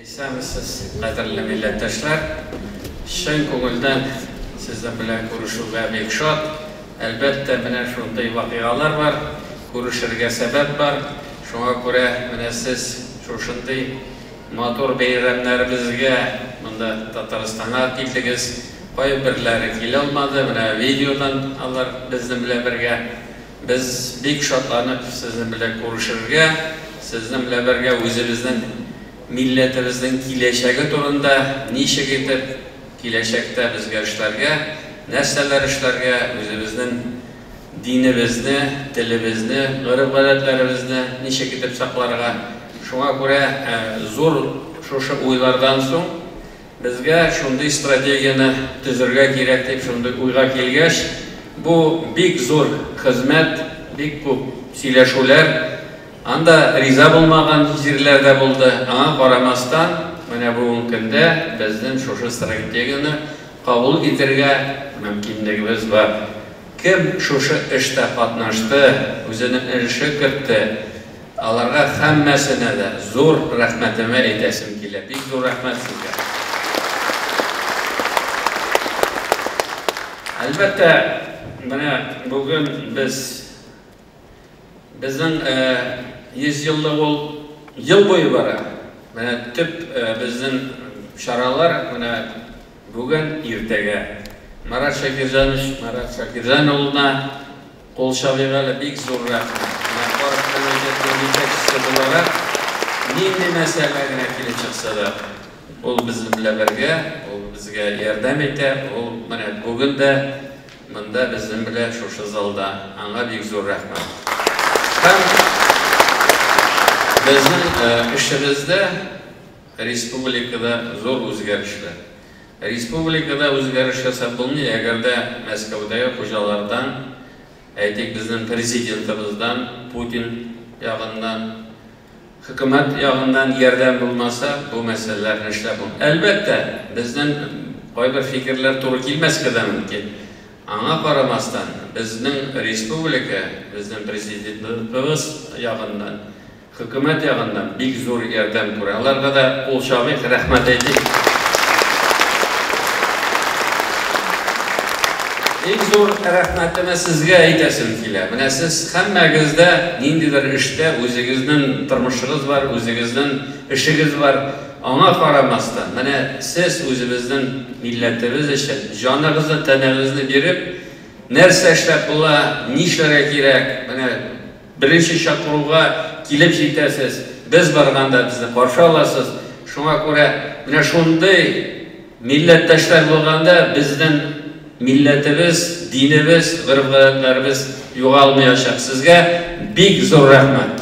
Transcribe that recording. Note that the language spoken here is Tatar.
Исәнмесез, кадерле милләттәшләр! Чын күңелдән сезнең белән күрешүгә бик шат. Әлбәттә, менә шундый вакыйгалар бар, күрешергә сәбәп бар. Шуңа күрә менә сез шушындый матур бәйрәмнәребезгә монда Татарстанга килдегез. Кайберләре килә алмады, менә видеодан алар безнең белән бергә. Без бик шатланып сезнең белән күрешергә, сезнең белән бергә үзебезнең милләтебезнең киләчәге турында ничек итеп киләчәктә безгә эшләргә, нәрсәләр эшләргә, үзебезнең динебезне, телебезне, гореф-гадәтләребезне ничек итеп сакларга. Шуңа күрә зур шушы уйлардан соң безгә шундый стратегияне төзергә кирәк дип шундый уйга килгәч, бу бик зур хезмәт, бик күп сөйләшүләр, анда риза булмаган җирләр дә булды. Аңа карамастан, менә бүгенге көндә безнең шушы стратегияне кабул итәргә мөмкинлегебез бар. Кем шушы эштә катнашты, үзенең өлеше кертте, аларга һәммәсенә дә зур рәхмәтемне әйтәсем килә. Бик зур рәхмәт сезгә. Әлбәттә, менә бүген без безнең 100 еллык ул ел буе бара. Менә төп безнең чаралар менә бүген иртәгә. Марат Шакирҗанович, Марат Шакирҗан улына кул чабыйк әле, бик зур рәхмәт. Менә парк комитетының җитәкчесе буларак, нинди мәсьәлә генә килеп чыкса да, ул безнең белән бергә, ул безгә ярдәм итә, ул менә бүген дә монда безнең белән шушы залда. Аңа бик зур рәхмәт. Һәм безнең эшебездә республикада зур үзгәрешләр. Республикада үзгәреш ясап булмый, әгәр дә Мәскәүдәге хуҗалардан, әйтик, безнең президентыбыздан, Путин ягыннан, хөкүмәт ягыннан ярдәм булмаса, бу мәсьәләләрне эшләп булмый. Әлбәттә, безнең кайбер фикерләр туры килмәскә дә мөмкин. Аңа карамастан, безнең республика, безнең президентыбыз ягыннан, хөкүмәт ягыннан бик зур ярдәм күрә. Аларга да кул чабыйк, рәхмәт әйтик. Иң зур рәхмәтемне сезгә әйтәсем килә. Менә сез һәммәгез дә ниндидер эштә үзегезнең тормышыгыз бар, үзегезнең эшегез бар. Аңа карамастан, менә сез үзебезнең милләтебез өчен җаныгызны, тәнегезне биреп, нәрсә эшләп була, нишләргә кирәк, менә беренче чакыруга килеп җитәсез, без барганда безне каршы аласыз. Шуңа күрә менә шундый милләттәшләр булганда безнең милләтебез, динебез, гореф-гадәтләребез югалмаячак. Сезгә бик зур рәхмәт.